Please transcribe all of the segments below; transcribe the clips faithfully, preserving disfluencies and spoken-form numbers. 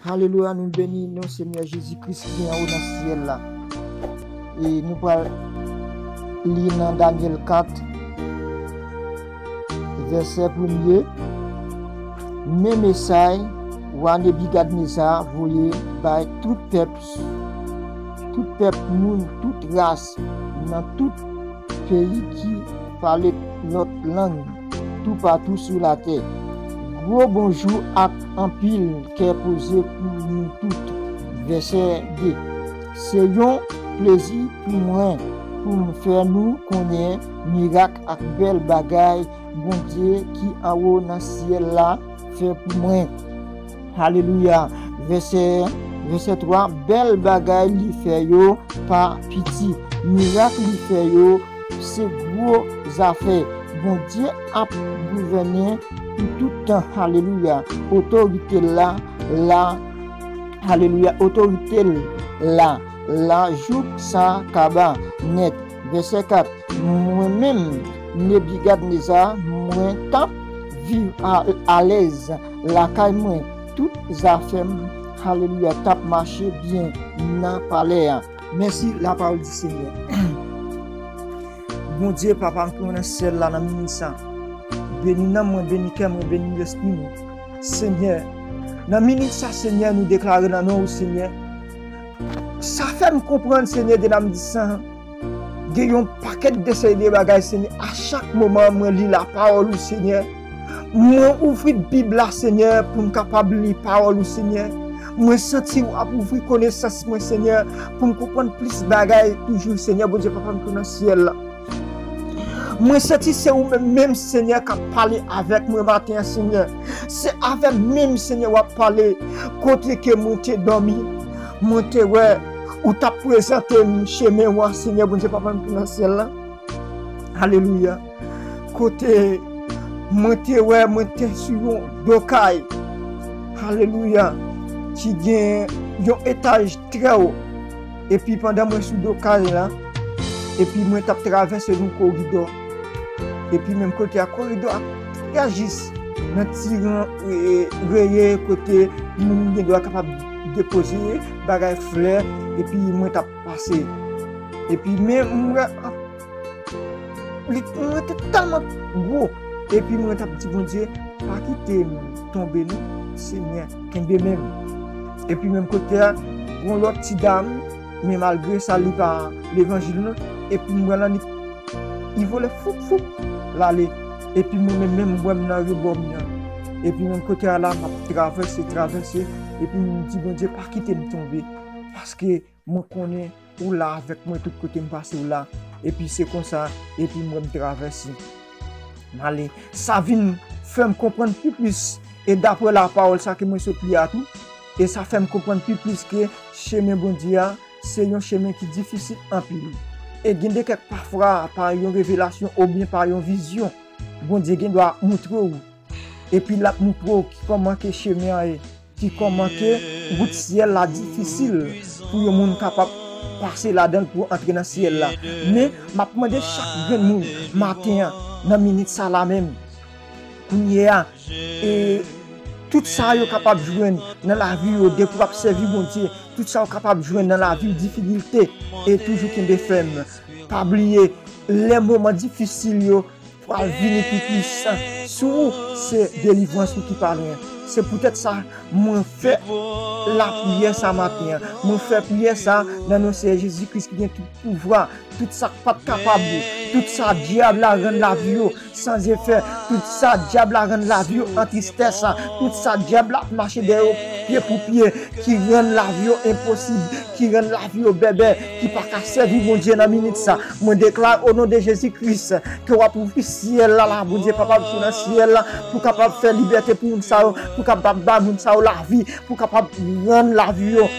Alelouya, nou beni non Senyè Jezi Kris ki anwo nan syèl la. E nou pral li nan Danyèl kat, vèsè premye. Men mesaj wa Nebikadneza voye bay tout pèp, tout pèp moun, tout ras, nan tout peyi ki pale lòt lang toupatou sou latè. Gwo bonjou ak anpil kè poze pou nou tout. Vèsè de. Se yon plezi pou mwen pou m fè nou konnen mirak ak bèl bagay Bondye ki anwo nan syèl la fè pou mwen. Alelouya. Vèsè, vèsè twa. Bèl bagay li fè yo pa piti. Mirak li fè yo se gwo zafè. Bondye ap gouvène pou tout tan. Alelouya. Otorite l la, la, alelouya. Otorite l la, la jouk sa kaba nèt. Vèsè kat. Mwen menm, Nebikadneza, mwen t ap viv a, alèz lakay mwen. Tout zafè m, alelouya, t ap mache byen nan palè a. Mèsi, lapawòl di Senyè. Bondye, Papa m ki nan syèl la, nan minit sa, beni nanm mwen, beni kè mwen, beni lespri mwen. Senyè, nan minit sa, Senyè, nou deklare nan non ou, Senyè. Sa fè m konprann, Senyè, de nan minit sa, gen yon pakèt de seri de bagay, Senyè. A chak moman, mwen li lapawòl ou, Senyè. Mwen ouvri Bib la, Senyè, pou m kapab li pawòl ou, Senyè. Mwen santi w ap ouvri konesans mwen, Senyè, pou m konprann plis bagay toujou, Senyè, Bondye Papa m ki nan syèl la. Mwen santi se ou menm, menm, Senyè, k ap pale avèk mwen maten an, Senyè. Se avè m menm, Senyè, w ap pale. Kote ke mwen te dòmi, mwen te wè ou t ap prezante m chemen w an, Senyè, Bondye Papa m ki nan syèl la. Alelouya. Kote mwen te wè, mwen te sou yon do kay. Alelouya. Ki gen yon etaj trè wo. Epi pandan mwen sou do kay la, epi mwen t ap travèse yon koridò. Epi menm kote a, koridò a trè jis nan ti ran, e, reye kote moun gen dwa kapab depoze bagay, flè, epi mwen t ap pase. Epi men mwen wè, an, li, mwen te tèlman gwo. Epi mwen t ap di Bondye, pa kite m tonbe non, Senyè, kenbe men m. Epi menm kote a, gon lòt ti dam, men malgre sa, li pa levanjil non. Epi m wè l annik, li vole foup, foup, l ale. Epi mwen menm, menm m wè m nan rebò mi an. Epi menm kote a la, m ap travèse, travèse. Epi m di Bondye, pa kite m tonbe. Paske mwen konnen ou la avèk mwen tout kote m pase, ou la. Epi se konsa, epi m wè m travèse. M ale. Sa vin fè m konprann pi plis, e daprè lapawòl sa ke mwen sot li a tou, e sa fè m konprann pi plis ke chemen Bondye a, se yon chemen ki difisil anpil. E gen de kèk pafwa, pa yon revelasyon oubyen pa yon vizyon, Bondye gen dwa moutre w. Epi l ap moutre w ki kòman ke chemen an ye, ki kòman ke wout syèl la difisil pou yon moun kapab pase ladan l pou antre nan syèl la. Men, m ap mande chak grenn moun maten an, nan minit sa la menm, kounye a, e tout sa yo kapab jwenn nan lavi yo, depi w ap sèvi Bondye, tout sa yo kapab jwenn nan lavi w, difikilte, e toujou kenbe fèm. Pa bliye, lè moman difisil yo pral vini pi pwisan sou ou, se delivrans ou ki pa lwen. Se poutèt sa, mwen fè lapriyè sa maten an. Mwen fè priyè sa nan non Seyè Jezi Kris ki gen tout pouvwa. Tout sa k pa t kapab ou, tout sa dyab la rann lavi yo san efè, tout sa dyab la rann lavi yo an tristès, tout sa dyab la ap mache dèyè yo pye pou pye, ki rann lavi yo enposib, ki rann lavi yo bèbè, ki pa ka sèvi Bondye nan minit sa. Mwen deklare o non de Jezi Kris ke w ap ouvri syèl la, la, Bondye Papa ki nan syèl la, pou kapab fè libète pou moun sa yo, pou kapab ba moun sa yo lavi, pou kapab rann lavi yo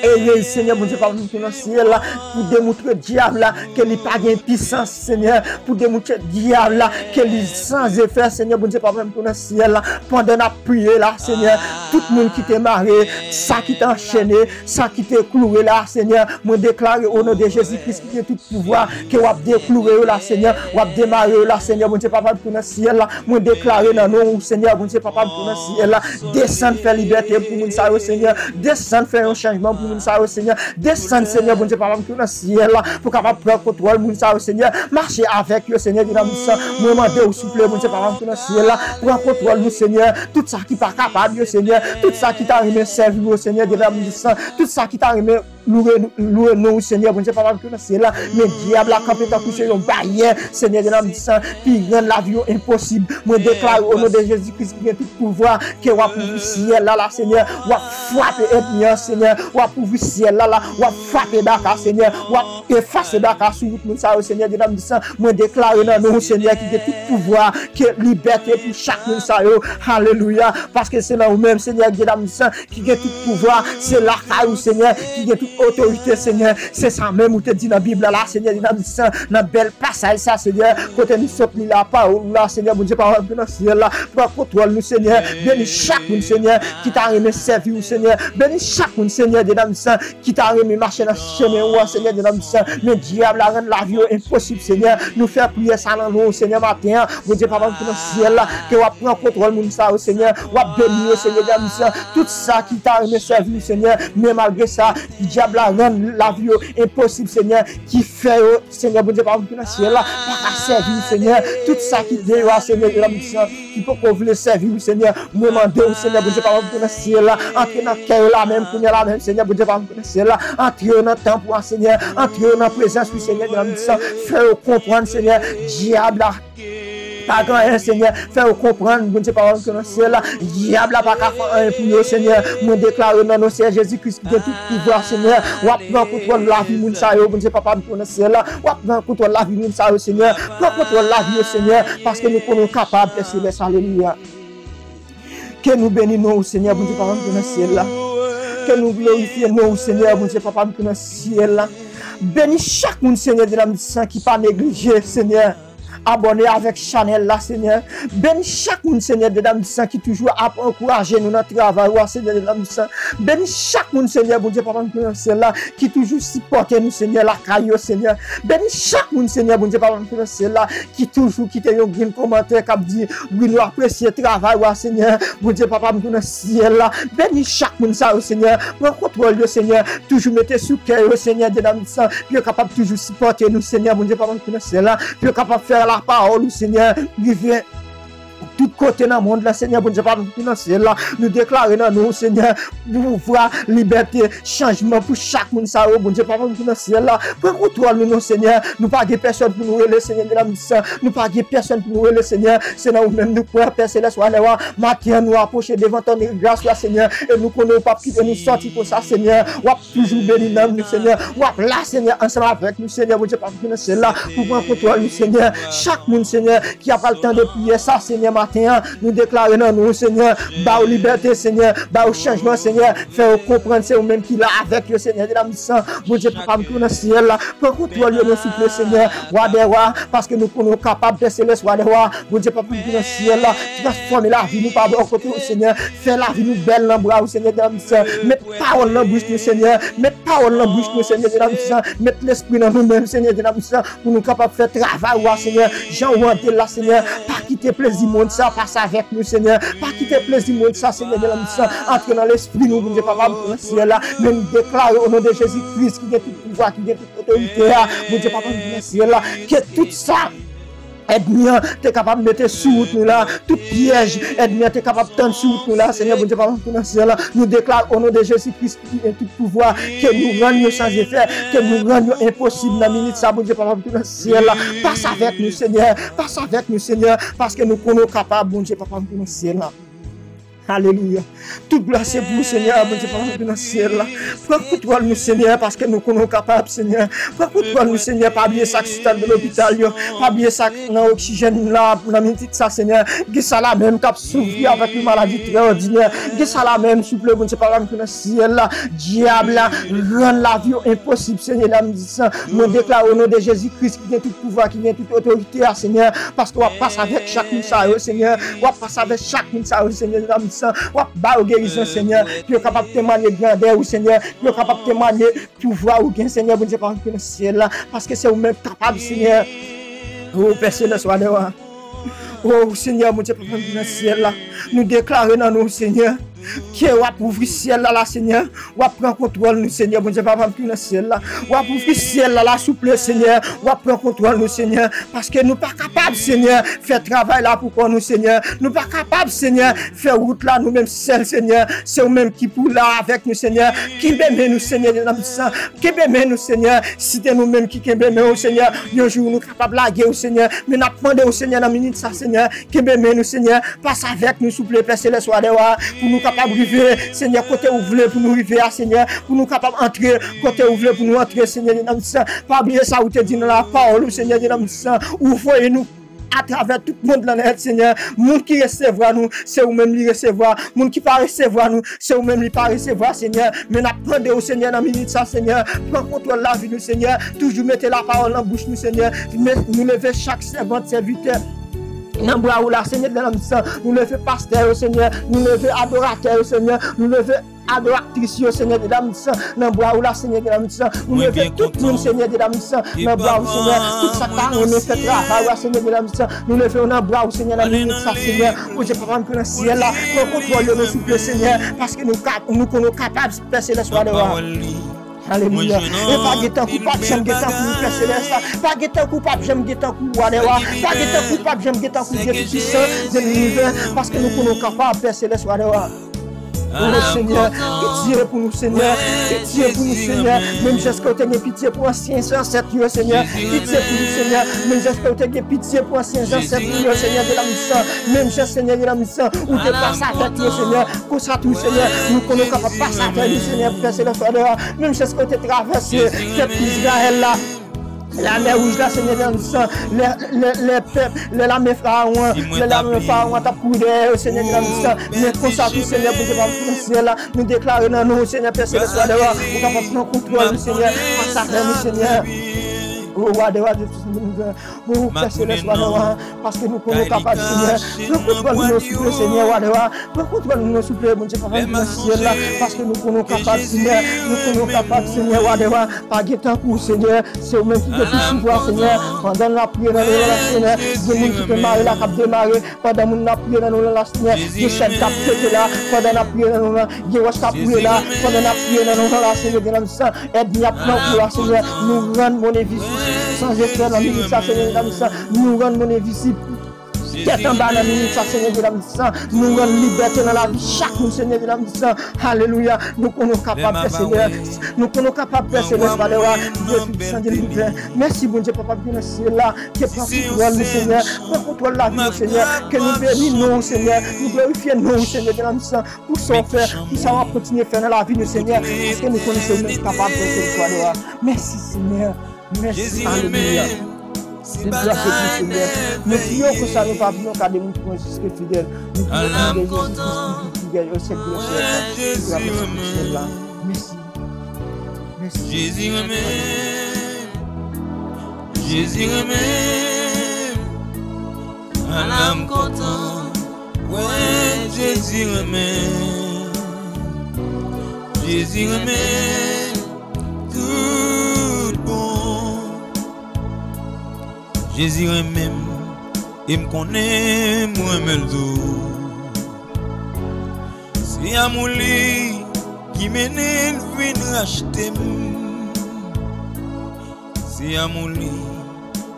erez, Senyè Bondye Papa m ki nan syèl la, pou demoutre dyab la ke li pa gen pisans, Senyè, pou demoutre dyab la ke li san efè, Senyè Bondye Papa m ki nan syèl la, pandan n ap priye la, Senyè, tout moun ki te mare, sa ki te anchene, sa ki te kloure la, Senyè, mwen deklare o non de Jezi Kris ki gen tout pouvwa, ke w ap dekloure yo la, Senyè, w ap demare yo la, Senyè, Bondye Papa m ki nan syèl la, mwen deklare nan non ou, Senyè, Bondye Papa m ki nan syèl la, desann fè libète pou moun sa yo, Senyè, desann fè yon chanjman pou moun sa yo, Senyè, desann, Senyè, Bondye Papa m ki nan syèl la, pou kapab pran kontwòl moun sa yo, Senyè, mache avèk yo, Senyè, Dye Dam San, mwen mande w, souple, Bondye Papa m ki nan syèl la, pran kontwòl nou, Senyè, tout sa ki pa kapab yo, Senyè, tout sa ki ta renmen sèvi w, Senyè, Dye Dam San, tout sa ki ta renmen loure, loure non ou, Senyè, Bondye Papa m ki nan syèl la. Men dyab la kanpe tankou se yon baryè, Senyè, Dye Dam San, ki rann lavi yo enposib. Mwen deklare o non de Jezi Kris ki gen tout pouvwa, ke w ap ouvri syèl la, la, Senyè. W ap frape ènmi an, Senyè. W ap ouvri syèl la, la. W ap frape baka, Senyè. W ap efase baka sou wout moun sa yo, Senyè, Dye Dam San. Mwen deklare nan non ou, Senyè, ki gen tout pouvwa, ke libète pou chak moun sa yo. Alelouya. Paske se nan ou menm, Senyè, Dye Dam San, ki gen tout pouvwa, se lakay ou, Senyè, ki gen tout otorite, Senyè. Se sa menm ou te di nan Bib la, la, Senyè, Dye Dam San, nan bèl pasaj sa, Senyè, kote nou sot li la, pawòl ou la, Senyè, Bondye, pawòl ki nan syèl la, pran kontwòl nou, Senyè, beni chak moun, Senyè, ki ta renmen sèvi ou, Senyè, beni chak moun, Senyè, Dye Dam San, ki ta renmen mache nan chemen ou an, Senyè, Dye Dam San, men dyab la rann lavi yo enposib, Senyè, nou fè priyè sa nan non ou, Senyè, maten an, Bondye, Papa m ki nan syèl la, ke w ap pran kontwòl moun sa yo, Senyè, w ap beni yo, Senyè, Dye Dam San, tout sa ki ta renmen sèvi ou, Senyè, men malgre sa, dyab la rann lavi yo enposib, Senyè, ki fè yo, Senyè Bondye, Papa m ki nan syèl la, pa ka sèvi w, Senyè. Tout sa ki deyò a, Senyè, Dye Dam San, ki poko vle sèvi w, Senyè, mwen mande w, Senyè Bondye, Papa m ki nan syèl la, antre nan kè yo la menm, kounye a la menm, Senyè Bondye, Papa m ki nan syèl la, antre yo nan tanp ou a, Senyè, antre yo nan prezans ou, Senyè, Dye Dam San, fè yo konprann, Senyè, dyab la pa gen anyen, Senyè. Fè yo konprann, Bondye, Papa m ki nan syèl la. Dyab la pa ka fè anyen pou yo, Senyè. Mwen deklare nan non Senyè Jezi Kris ki gen tout pouvwa, Senyè. W ap pran kontwòl lavi moun sa yo, Bondye, Papa m ki nan syèl la. W ap pran kontwòl lavi moun sa yo, Senyè. Pran kontwòl lavi yo, Senyè, paske nou konnen w kapab, Pè Selès. Alelouya. Ke nou beni non ou, Senyè, Bondye, Papa m ki nan syèl la. Ke nou glorifye non ou, Senyè, Bondye, Papa m ki nan syèl la. Beni chak moun, Senyè, Dye Dam San, ki pa neglije, Senyè, abòne avèk chanèl la, Senyè. Beni chak moun, Senyè, Dye Dam San, ki toujou ap ankouraje nou nan travay ou a, Senyè, Dye Dam San. Beni chak moun, Senyè, Bondye, Papa m ki nan syèl la, ki toujou sipòte nou, Senyè, lakay yo, Senyè. Beni chak moun, Senyè, Bondye, Papa m ki nan syèl la, ki toujou kite yon grenn kòmantè k ap di, wi, nou apresye travay ou a, Senyè, Bondye, Papa m ki nan syèl la. Beni chak moun sa yo, Senyè. Pran kontwòl yo, Senyè. Toujou mete sou kè yo, Senyè, Dye Dam San, pou yo kapab toujou sipòte nou, Senyè, Bondye, Papa m ki nan syèl la, pou yo kapab fè lapawòl ou, Senyè, rive tout kote nan mond la, Senyè, Bondye, Papa m ki nan syèl la. Nou deklare nan non ou, Senyè, pouvwa, libète, chanjman pou chak moun sa yo, Bondye, Papa m ki nan syèl la. Pran kontwòl nou, non, Senyè. Nou pa gen pèsòn pou nou rele, Senyè, Dye Dam San. Nou pa gen pèsòn pou nou rele, Senyè. Se nan ou menm nou kwè, Pè Selès, wa dè wa. Maten an, nou apwoche devan twòn gras la, Senyè. E nou konnen ou p ap kite nou sòti konsa, Senyè. W ap toujou beni nanm nou, Senyè. W ap la, Senyè, ansanm avèk nou, Senyè, Bondye, Papa m ki nan syèl la, pou pran kontwòl nou, Senyè. Chak moun, Senyè, ki ap al tande priyè sa, Senyè, maten an, nou deklare nan non ou, Senyè, ba yo libète, Senyè, ba yo chanjman, Senyè, fè yo konprann se ou menm ki la avèk yo, Senyè, Dye Dam San, Bondye, Papa m ki nan syèl la, pran kontwòl yo, non, souple, Senyè, wa dè wa, paske nou konnen w kapab, Pè Selès, wa dè wa, Bondye, Papa m ki nan syèl la, transfòme lavi nou pa bò kote w, Senyè, fè lavi nou bèl nan bra w, Senyè, Dye Dam San, met pawòl nan bouch nou, Senyè, met pawòl nan bouch nou, Senyè, Dye Dam San, met lespri nan nou menm, Senyè, Dye Dam San, pou nou kapab fè travay ou a, Senyè, jan ou mande l la, Senyè. Pa kite plezi mond sa pase avèk nou, Senyè. Pa kite plezi mond sa, Senyè, Dye Dam San, antre nan lespri nou, Bondye, Papa m ki nan syèl la. Men nou deklare o non de Jezi Kris ki gen tout pouvwa, ki gen tout otorite a, Bondye, Papa m ki nan syèl la, ke tout sa ènmi an te kapab mete sou wout nou la, tout pyèj ènmi an te kapab tann sou wout nou la, Senyè, Bondye, Papa m ki nan syèl la, nou deklare o non de Jezi Kris ki gen tout pouvwa, ke nou rann yo san efè, ke nou rann yo enposib nan minit sa, Bondye, Papa m ki nan syèl la. Pase avèk nou, Senyè, pase avèk nou, Senyè, paske nou konnen w kapab, Bondye, Papa m ki nan syèl la. Alelouya. Tout glwa se pou ou, Senyè, Bondye papa ki nan syèl la. Pran kontwòl nou, Senyè, paske nou konnen w kapab, Senyè. Pran kontwòl nou, Senyè, pa bliye sa k sou tab de lopital yo. Pa bliye sa k nan oksijèn la, nan minit sa, Senyè. Gen sa la menm k ap soufri avèk yon maladi trè òdinè. Gen sa la menm, souple, Bondye papa ki nan syèl la. Dyab la, rann lavi yo enposib, Senyè, nan di sa. Mwen deklare o non de Jezi Kris ki gen tout pouvwa, ki gen tout otorite a, Senyè, paske w ap pase avèk chak moun sa yo, Senyè. W ap pase avèk chak moun sa yo, Senyè, nan di sa. W ap ba yo gerizon, Senyè, pou yo kapab temwanye grandè ou, Senyè, pou yo kapab temwanye pouvwa ou gen, Senyè, Bondye papa ki nan syèl la, paske se ou menm k kapab, Senyè. O Pè Selès, wadè wa. O Senyè, Bondye papa ki nan syèl la, nou deklare nan non, Senyè, ke w ap ouvri syèl la, la, Senyè. W ap pran kontwòl nou, Senyè, Bondye papa m ki nan syèl la. W ap ouvri syèl la, la, souple, Senyè. W ap pran kontwòl nou, Senyè, paske nou pa kapab, Senyè, fè travay la pou kò nou, Senyè. Nou pa kapab, Senyè, fè wout la nou menm sèl, Senyè. Se ou menm ki pou la avèk nou, Senyè. Kenbe men nou, Senyè, nan di sa. Kenbe men nou, Senyè. Si te nou menm ki kenbe men ou, Senyè, yon jou nou kapab lage ou, Senyè. Men n ap mande ou, Senyè, nan minit sa, Senyè, kenbe men nou, Senyè. Pase avèk nou, souple, Pè Selès, wadè wa, pou nou kapab rive, Senyè, kote ou vle pou nou rive a, Senyè, pou nou kapab antre kote ou vle pou nou antre, Senyè, nan di sa. Pa bliye sa ou te di nan lapawòl ou, Senyè, nan di sa. Ou voye nou atravè tout mond lan nèt, Senyè. Moun ki resevwa nou, se ou menm li resevwa. Moun ki pa resevwa nou, se ou menm li pa resevwa, Senyè. Men n ap mande ou, Senyè, nan minit sa, Senyè, pran kontwòl lavi nou, Senyè. Toujou mete lapawòl nan bouch nou, Senyè. Men nou leve chak sèvant, sèvitè nan bra ou la, Senyè, nan di sa. Nou leve pastè yo, Senyè. Nou leve adoratè yo, Senyè. Nou leve adoratris yo, Senyè, nan di sa, nan bra ou la, Senyè, nan di sa. Nou leve tout moun, Senyè, nan di sa, nan bra ou, Senyè. Tout sa k ta renmen fè travay ou a, Senyè, nan di sa. Nou leve yo nan bra ou, Senyè, nan minit sa, Senyè. Bondye papa m ki nan syèl la, pran kontwòl yo, nou souple, Senyè, paske nou ka, nou konnen w kapab, Pè Selès, wadè wa. Alelouya. E pa gen tankou, p ap janm gen tankou, Pè Selès la. Pa gen tankou, p ap janm gen tankou, wadè wa. Pa gen tankou, p ap janm gen tankou, Dye Toupisan, Dye Linivè, paske nou konnen w kapab, Pè Selès, wadè wa. O Senyè, pitye pou nou, Senyè. Pitye pou nou, Senyè. Menm jan ke w te gen pitye pou ansyen zansèt yo, Senyè. Pitye pou nou, Senyè. Menm jan ke w te gen pitye pou ansyen zansèt nou yo, Senyè, de la misan. Menm jan, Senyè, de la misan, ou te pase avèk yo, Senyè. Konsa tou, Senyè, nou konnen w kapab pase avèk nou, Senyè, Pè Selès, wadè wa. Menm jan ke w te travèse pèp Izrayèl la. Lamè Wouj la, Senyè, nan di sa, lè, lè, lè pèp, lè lame Farawon an, lè lame Farawon an t ap kouri dèyè yo, Senyè, nan di sa, men konsa tou, Senyè, Bondye pa nan syèl la, nou deklare nan non, Senyè, Pè Selès, wadè wa, ou kapab pran kontwòl nou, Senyè, pase avè nou, Senyè. O wadè wa, Dye Toupisan, o Pè Selès, wadè wa, paske nou konnen w kapab, Senyè. Pran kontwòl nou, souple, Senyè, wadè wa. Pran kontwòl nou, souple, Bondye, papa m ki nan syèl la, paske nou konnen w kapab, Senyè. Nou konnen w kapab, Senyè, wadè wa. Pa gen tankou w, Senyè. Se ou menm ki gen tout pouvwa, Senyè. Pandan n ap priye nan non la, Senyè, gen moun ki te mare la, k ap demare. Pandan moun nan ap priye nan non la, Senyè, gen chèn k ap pete la. Pandan n ap priye nan non la, gen wòch k ap boule la. Pandan n ap priye nan non la, Senyè, gen nan sa, ènmi ap pran kou la, Senyè. Nou rann mòn envisib san zefè nan minit sa, Senyè, gen nan sa. Nou rann mòn envisib tèt anba nan minit sa, Senyè, gen nan sa. Nou rann libète nan lavi chak moun, Senyè, gen nan sa. Alelouya. Nou konnen w kapab fè, Senyè. Nou konnen w kapab fè, Senyè, alelouya. Dye Toupisan, Dye Linivè. Mèsi, Bondye, Papa ki nan syèl la. Ke pran kontwòl nou, Senyè. Pran kontwòl lavi nou, Senyè. Ke nou beni non w, Senyè. Nou glorifye non w, Senyè, gen nan sa. Pou sa w fè, pou sa w ap kontinye fè nan lavi nou, Senyè, paske nou konnen se ou menm ki kapab fè, se nou ki wadè wa. Mèsi, Senyè. Mèsi, alelouya. Tout glwa se pou Senyè. Nou priye w konsa, nou pa priye w ka de moun ki pran Jezi Kris fidèl. Nou priye w nan non de Jezi Kris ki fidèl, yo sèk yo sèk. Tout glwa se pou Senyè la. Mèsi. Mèsi. Jezi renmen. Jezi renmen. Ala m kontan. Wè, Jezi renmen. Jezi renmen tout bon. Jezi renmen m, e m konnen m renmen l tou. Se amou li ki mennen l vin rachte m. Se amou li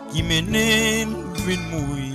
ki mennen l vin mouri